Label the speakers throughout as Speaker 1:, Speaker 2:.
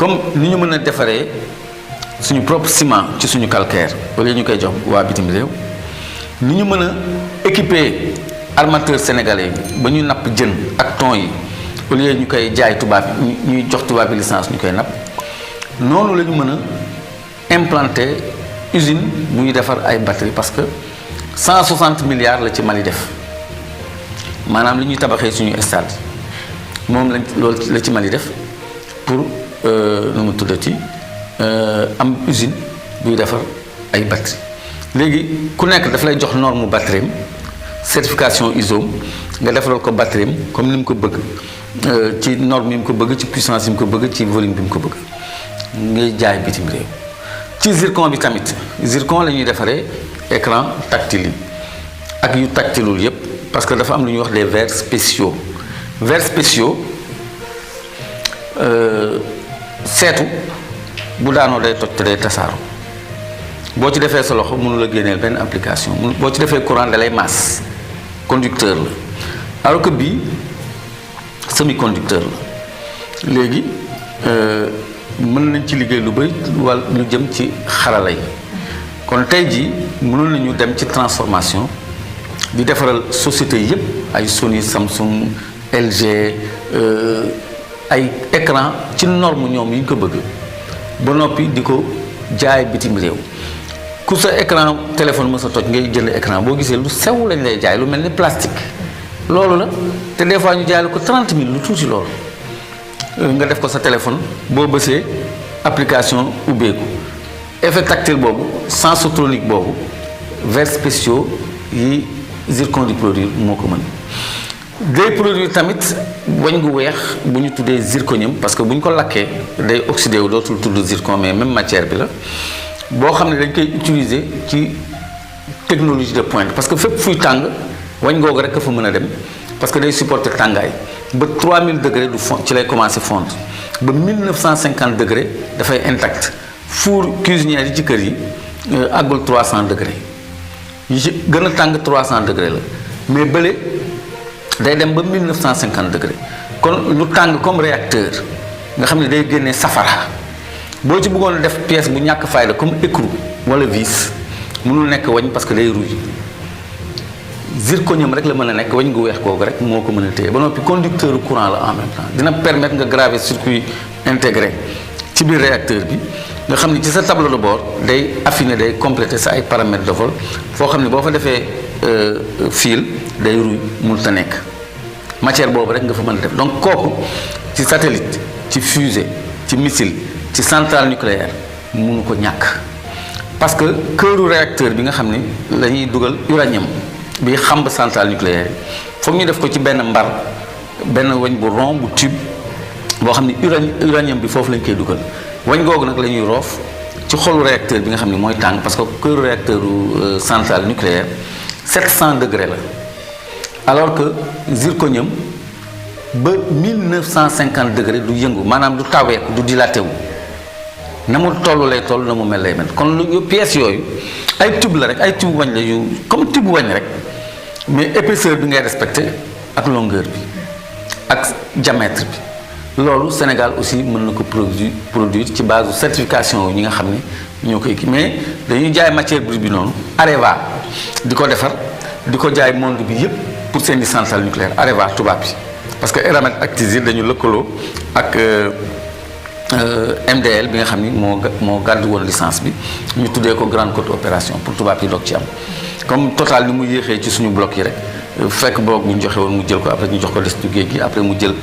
Speaker 1: comme ni ñu mën a defaree suñu propre ciment ci suñu calcaire wala ñu koy jox waa bitim réew ni ñu mën a équiper armateur sénégalais yi ba ñu napp jën ak thon yi au lieu ñu koy jaay tubaab yi ñuy jox tubaab yi licence ñu koy napp noonu la ñu mën a implanter usine bu ñu defar ay batterie parce que 160 milliards la ci Mali def maanaam li ñuy tabaxee suñu stade moom lañ loolu la ci Mali def pour nu mu tuddati am usine buy defar ay batterie léegi ku nekk daf lay jox norme batterie certification ISO nga defaral ko batterie comme ni mu ko bëgg ci norme yi mu ko bëgg ci puissance yi mu ko bëgg ci volume bi mu ko bëgg ngay jaay bitim réew ci zircon bi tamit zircon la ñuy defaree écran tactile yi ak yu tactilul yépp parce que dafa am lu ñuy wax des verres spéciaux seetu bu daanoo day toj te day tasaaru boo ci defee sa loxo mënu la génneel benn application boo ci defee courant da lay masse conducteur la alors que bii semi-conducteur la léegi mën nañ ci liggéey lu bari wala lu jëm ci xarala yi kon tey jii mënoon nañu dem ci transformation di defaral société yépp ay Sony Samsung LG ay écran ci norme ñoom yi ñu ko bëgg ba noppi di ko jaay bitim réew ku sa écran téléphone ma sa toj ngay jënd écran boo gisee lu sew lañ lay jaay lu mel ni plastique loolu la te des fois ñu jaay la ko 30 000 lu tuuti loolu nga def ko sa téléphone boo bësee application ubbeeku effet tactile boobu sensotronique boobu verres spéciaux yi zircon di produire moo ko mën day produire tamit wañ gu weex bu ñu tuddee zirconium parce que bu ñu ko lakkee day oxydé wu dootul tudd zircon mais même matière bi la boo xam ne dañ koy utiliser ci technologie de pointe parce que fépp fuy tàng wañ googu rek a fa mën a dem parce que day supporter tàngaay ba 3000 degrés du fond ci lay commencer fondre ba 1950 degrés dafay intact four cuisinière yi ci kër yi àggul 300 degrés yi ci gën a tàng 300 degrés la mais bële day dem ba 1950 degrés kon lu tàng comme réacteur nga xam ne day génnee safara boo ci bëggoon a def pièce bu ñàkk fayda comme écrou wala vis mënul nekk wañ parce que day rouille zirconium rek la mën a nekk wañ gu weex kooku rek moo ko mën a téye ba noppi conducteur courant la en même temps dina permettre nga graver circuit intégré ci biir réacteur bi nga xam ne ci sa tableau de bord day affiner day compléter sa ay paramètres de vol foo xam ne boo fa defee fil day rouille mënut a nekk matière boobu rek nga fa mën a def donc kooku ci satellite ci fusée ci missile ci centrale nucléaire mënu ko ñàkk parce que cœuru réacteur bi nga xam ne la ñuy dugal uranium bi xamb centrale nucléaire yi foog ñu def ko ci benn mbar benn wañ bu rond bu tube boo xam ne uranium bi foofu lañ koy dugal wañ googu nag la ñuy roof ci xolu réacteur bi nga xam ne mooy tàng parce que cœuru réacteur centrale nucléaire 700 degrés la alors que zirconium ba 1950 degrés du yëngu maanaam du taweeku du dilaté wu na mu toll lay toll na mu mel lay mel kon lu pièces yooyu ay tube la rek ay tube wañ la yu comme tube wañ rek mais épaisseur bi ngay respecté ak longueur bi ak diamètre bi loolu Sénégal aussi mën na ko produire ci base certification ñi nga xam ne ñoo koy kii mais dañuy jaay matière brute bi noonu Areva di ko defar di ko jaay monde bi yépp pour seeni centrale nucléaire Areva tubaab bi parce que Eramet ak Tizir dañu lëkkaloo ak MDL bi nga xam ni moo gàddu woon licence bi ñu tuddee ko Grande Côte Opération pour tubaab yi doog ci am comme Total ni mu yéexee ci suñu bloc yi rek fekk bloc bu ñu joxe woon mu jël ko après ñu jox ko des du géej gi après mu jël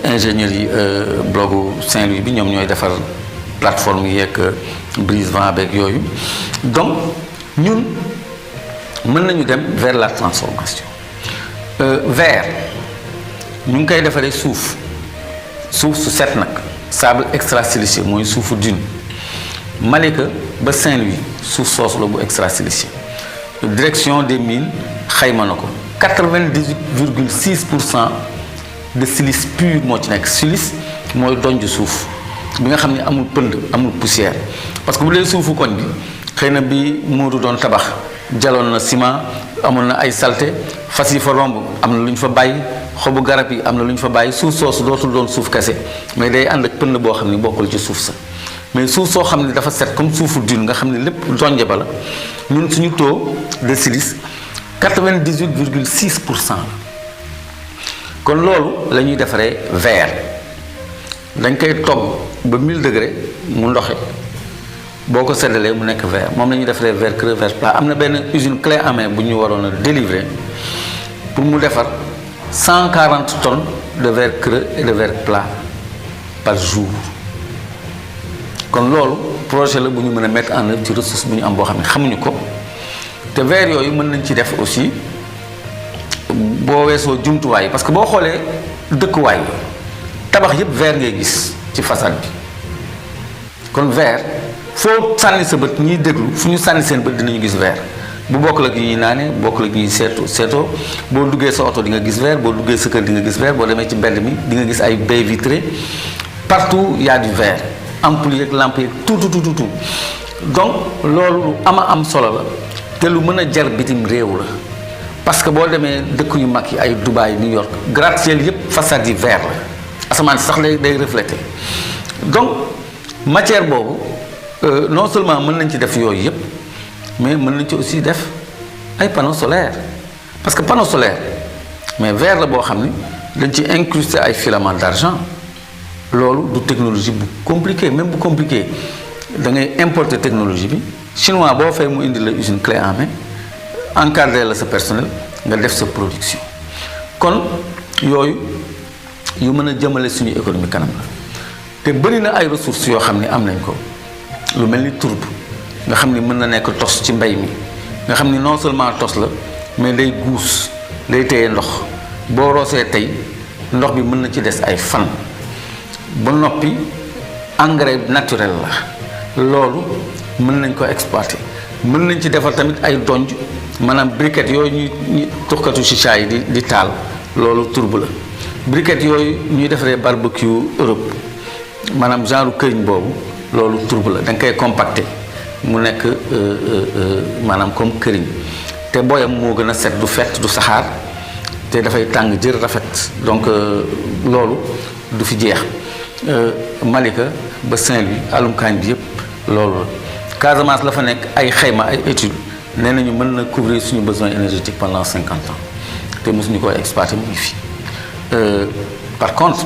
Speaker 1: ingénieurs yi blocu Saint-Louis bi ñoom ñooy defar plateforme yi yeeg brise vent beeg yooyu donc ñun mën nañu dem vers la transformation verre ñu ngi koy defaree suuf su set nag sable extra-siliceux mooy suufu dune Malika ba Saint-Louis suuf soosu la bu extra-siliceux direction des mines xayma na ko 98,6% de silice pur moo ci nekk silice mooy donj suuf bi nga xam ne amul pënd amul poussière parce que bu dee suufu koñ bi xëy na bi Moodu doon tabax jaloon na ciment amoon na ay saleté fas yi fa romb am na lu ñu fa bàyyi xobu garab yi am na lu ñu fa bàyyi suuf soosu dootul doon suuf kese mais day ànd ak pënd boo xam ni bokkul ci suuf sa mais suuf soo xam ne dafa set comme suufu dune nga xam ne lépp donje ba la ñun suñu taux de silice 98,6% la kon loolu la ñuy defaree verre dañ koy togg ba 1000 degrés mu ndoxe boo ko seddalee mu nekk verre moom la ñuy defaree verre creux verre plat am na benn usine clé en main bu ñu waroon a délivrer pour mu defar 140 tonnes de verre creux et de verre plat par jour kon loolu projet la bu ñu mën a mettre en œuvre ci ressource bu ñu am boo xam ne xamuñu ko te verre yooyu mën nañ ci def aussi boo weesoo jumtuwaay parce que boo xoolee dëkkuwaay tabax yëpp verre ngay gis ci façade bi kon verre foo sànni sa bët ñiy déglu fu ñu sànni seen bët dinañu gis verre bu bokk la gi ñuy naane bokk la gi ñuy seetoo boo duggee sa oto di nga gis verre boo duggee sa kër di nga gis verre boo demee ci mbedd mi di nga gis ay baies vitrées partout y a du verre ampoule yeeg lampe yeeg tout donc loolu lu am solo la te lu mën a jar bitim réew la parce que boo demee dëkk yu mag yi ay Dubaï New York gratte-ciel yëpp façade yi verre la asamaan si sax day reflété donc matière boobu non seulement mën nañ ci def yooyu yëpp mais mën nañ ci aussi def ay panneaux solaires parce que panneau solaire mais verre la boo xam ni dañ ci incrusté ay filaments d'argent loolu du technologie bu compliqué même bu compliqué da ngay importer technologie bi chinois boo fay mu indi la usine clé en main encadrer la sa personnel nga def sa production kon yooyu yu mën a jëmale suñu économie kanam la te bëri na ay ressources yoo xam ni am nañ ko lu mel ni tourbe nga xam ni mën na nekk tos ci mbay mi nga xam ni non seulement tos la mais day guus day téye ndox boo roosee tey ndox bi mën na ci des ay fan ba noppi engrais naturel la loolu mën nañ ko exploiter mën nañ ci defar tamit ay donj maanaam briquettes yooyu ñuy tuxkatu chicha yi di taal loolu tourbe la briquettes yooyu ñuy defaree barbecue Europe maanaam genre këriñ boobu loolu tourbe la da nga koy compacté mu nekk maanaam comme këriñ te booyam moo gën a set du fett du saxaar te dafay tàng jër rafet donc loolu du fi jeex Malika ba Saint-Louis alumkaañ bi yëpp loolu la Casamance la fa nekk ay xayma ay études nee nañu mën na couvrir suñu besoin énergétique pendant 50 ans te mosuñu koy exploiter mu ngi fi par contre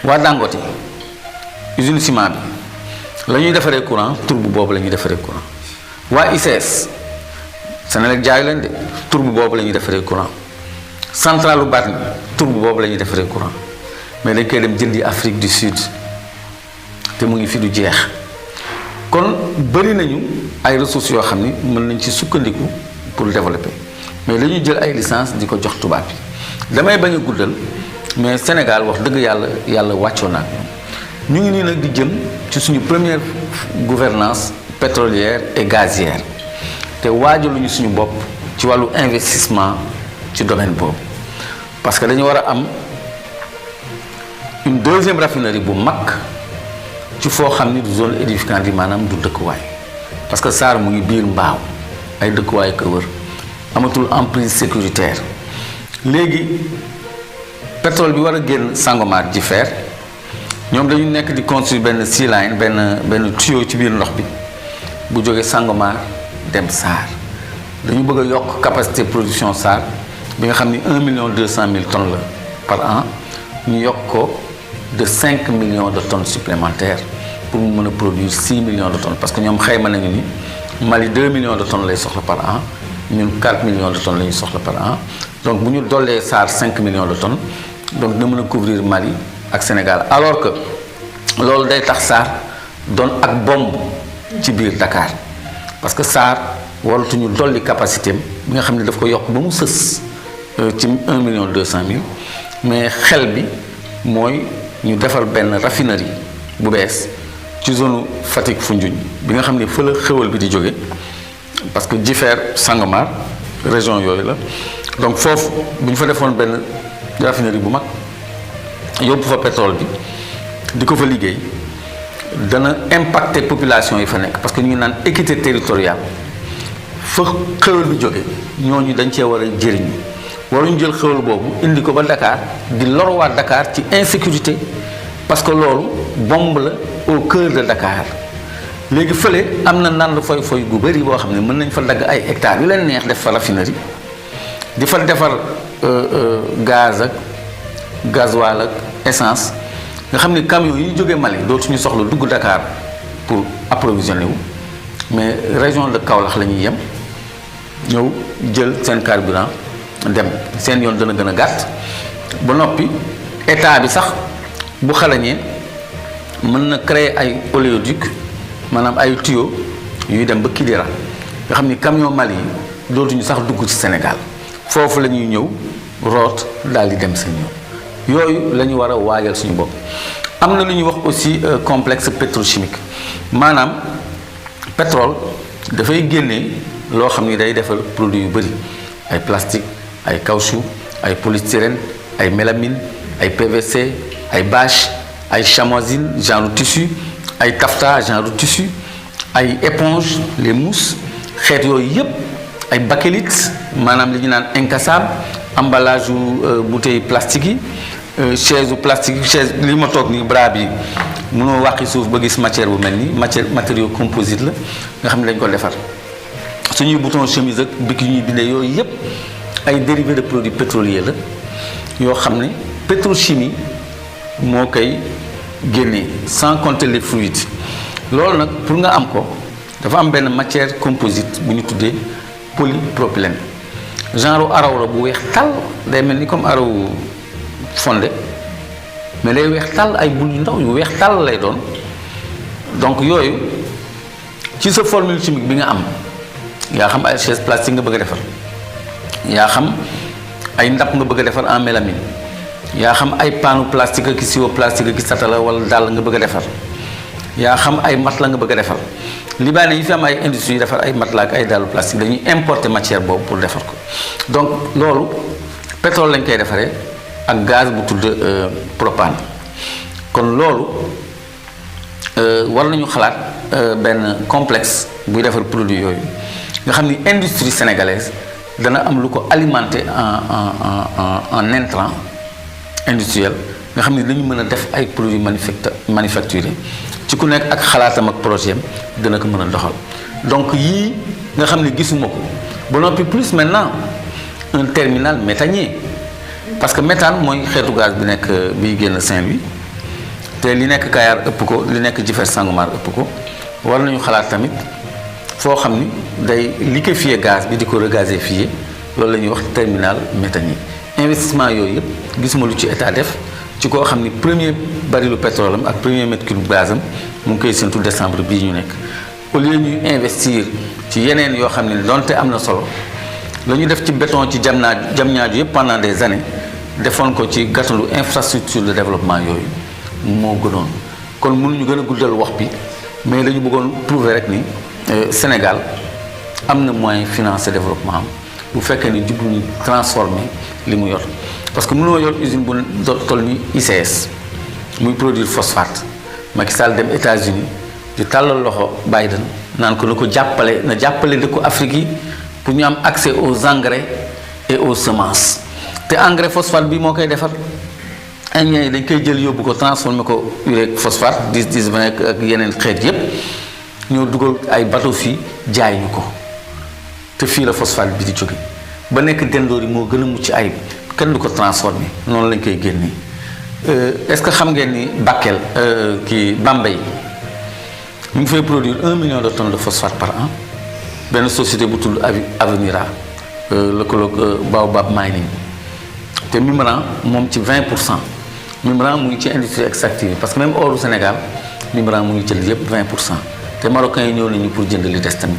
Speaker 1: waa Dangote usine ciment bi la ñuy defaree courant tourbe boobu la ñuy defaree courant waa ICS Senelec jaayu leen de tourbe boobu la ñuy defaree courant centralu Bargny tourbe boobu la ñuy defaree courant mais dañ koy dem jëndi Afrique du Sud te mu ngi fi du jeex kon bëri nañu ay ressources yoo xam ni mën nañ ci sukkandiku pour développer mais dañuy jël ay licence di ko jox tubaab bi damay bañ a guddal mais Sénégal wax dëgg yàlla wàccoo na ak ñoom ñu ngi nii nag di jëm ci suñu première gouvernance pétrolière et gazière te waajaluñu suñu bopp ci wàllu investissement ci domaine boobu parce que dañu war a am une deuxième raffinerie bu mag ci foo xam ni du zone édificante yi maanaam du dëkkuwaay parce que SAR mu ngi biir mbaaw ay dëkkuwaay ko wër amatul emprise sécuritaire léegi pétrole bi war a génn Sangomar Jifeer ñoom dañu nekk di construire benn sea line benn tuyau ci biir ndox bi bu jógee Sangomar dem SAR dañu bëgg a yokk capacité production SAR bi nga xam ni 1,2 million tonnes la par an ñu yokk ko de 5 millions de tonnes supplémentaires pour mu mën a produire 6 millions de tonnes parce que ñoom xayma nañu ni Mali 2 millions de tonnes lay soxla par an ñun 4 millions de tonnes la ñuy soxla par an donc bu ñu dollee SAR 5 millions de tonnes donc dina mën a couvrir Mali ak Sénégal alors que loolu day tax SAR doon ak bombe ci biir Dakar parce que SAR waratuñu dolli capacité am bi nga xam ne daf ko yokk ba mu sës ci 1,2 million mais xel bi mooy ñu defar benn raffinerie bu bees ci zone Fatick Foundiougne bi nga xam ne fa la xéwal bi di jóge parce que Jifeer Sangomar région yooyu la donc foofu bu ñu fa defoon benn raffinerie bu mag yóbbu fa pétrole bi di ko fa liggéey dana impacter population yi fa nekk parce que ñu ngi naan équité territoriale fa xéwal bi jóge ñooñu dañ cee war a jëriñ waruñu jël xéwal boobu indi ko ba Dakar di lorwaat Dakar ci insécurité parce que loolu bombe la au cœur de Dakar léegi fële am na nand foy gu bëri boo xam ne mën nañ fa dagg ay hectares yu leen neex def fa raffinerie di fa defar gaz ak gasoil ak essence nga xam ne camions yi jógee Mali dootuñu soxla dugg Dakar pour approvisionner wu mais région de Kaolack la ñuy yem ñëw jël seen carburant dem seen yoon dana gën a gàtt ba noppi état bi sax bu xalañee mën na créer ay oléoduc maanaam ay tuyaux yuy dem ba Kidira nga xam ni camion Mali yi dootuñu sax dugg ci Sénégal foofu la ñuy ñëw root daal di dem seen yoon yooyu la ñu war a waajal suñu bopp. am na lu ñuy wax aussi complexe pétrochimique maanaam pétrole dafay génnee loo xam ni day defar produit yu bëri ay plastique ay caoutchouc ay polystyrène ay mélamine ay PVC ay bâche ay chamoisine genre tissu ay taffetas genre tissu ay éponge les mousses xeet yooyu yëpp ay bakélite maanaam li ñu naan incassable emballage yu bouteille plastique yi chaise plastique yi chaise li ma toog nii bras bi mënoo wàqi suuf ba gis matière bu mel nii matériau composite la nga xam ne dañ ko defar suñuy bouton chemise ak bikk yu ñuy bindee yooyu yëpp ay dérivés de produits pétroliers la yoo xam ne pétrochimie moo koy génnee sans compter les fluides loolu nag pour nga am ko dafa am benn matière composite bu ñu tuddee polypropylène genre araw la bu weex tàll day mel ni comme araw fondé mais day weex tàll ay bul yu ndaw yu weex tàll lay doon donc yooyu ci sa formule chimique bi nga am yaa xam ay chaise plastique nga bëgg a defar yaa xam ay ndab nga bëgg a defar en mélamine yaa xam ay panneau plastique ak siwo plastique ak satala wala dàll nga bëgg a defar yaa xam ay matelas nga bëgg a defar libaane yi fi am ay industrie yi defar ay matelas ak ay dàllu plastique dañuy importer matière boobu pour defar ko donc loolu pétrole lañ koy defaree ak gaz bu tudd propane kon loolu war nañu xalaat benn complexe buy defar produit yooyu nga xam ni industrie sénégalaise dana am lu ko alimenter en intrant industriel nga xam ni dañu mën a def ay produits manufacturés ci ku nekk ak xalaatam ak projet am dana ko mën a doxal donc yii nga xam ni gisuma ko ba noppi plus maintenant un terminal méthanier parce que méthane mooy xeetu gaz bi nekk biy génn Saint-Louis te li nekk Kayar ëpp ko li nekk Jifeer Sangomar ëpp ko war nañu xalaat tamit foo xam ni day liquéfier gaz bi di ko regazéfier loolu la ñuy wax terminal méthanier investissement yooyu yëpp gisuma lu ci état def ci koo xam ni premier barilu pétrole am ak premier mètre cube gaz am mu ngi koy séntu décembre bii ñu nekk au lieu ñuy investir ci yeneen yoo xam ne donte am na solo la ñu def ci béton ci jam ñaaju yëpp pendant des années defoon ko ci gàttandu infrastructure de développement yooyu moo gënoon kon mënuñu gën a guddal wax bi mais dañu bëggoon prouver rek ni Sénégal am na moyen financer développement am bu fekkee ni jublu ñu transformer li mu yor parce que mënoo yor usine bu toll ni ICS muy produire phosphate Macky Sall dem États-Unis di tàllal loxo Biden naan ko na ko jàppale na jàppale dëkku Afrique yi pour ñu am accès aux engrais et aux semences te engrais phosphate bi moo koy defar Indiens yi dañ koy jël yóbbu ko transformer ko urée phosphate 10-10 ak yeneen xeet yépp ñoo dugal ay bateau fii jaay ñu ko te fii la phosphate bi di jóge ba nekk dendoor yi moo gën a mucc ayib kenn du ko transformer noonu lañ koy génnee est-ce que xam ngeen ni Bakel kii Bambey mu ngi fay produire 1 million de tonnes de phosphate par an benn société bu tudd Avenira lëkkaloog Baobab Mining te Mimran moom ci 20% Mimran mu ngi ci industrie extractive parce que même hors du Sénégal Mimran mu ngi jël yépp 20% te marocains yi ñëw nañu pour jënd li des tamit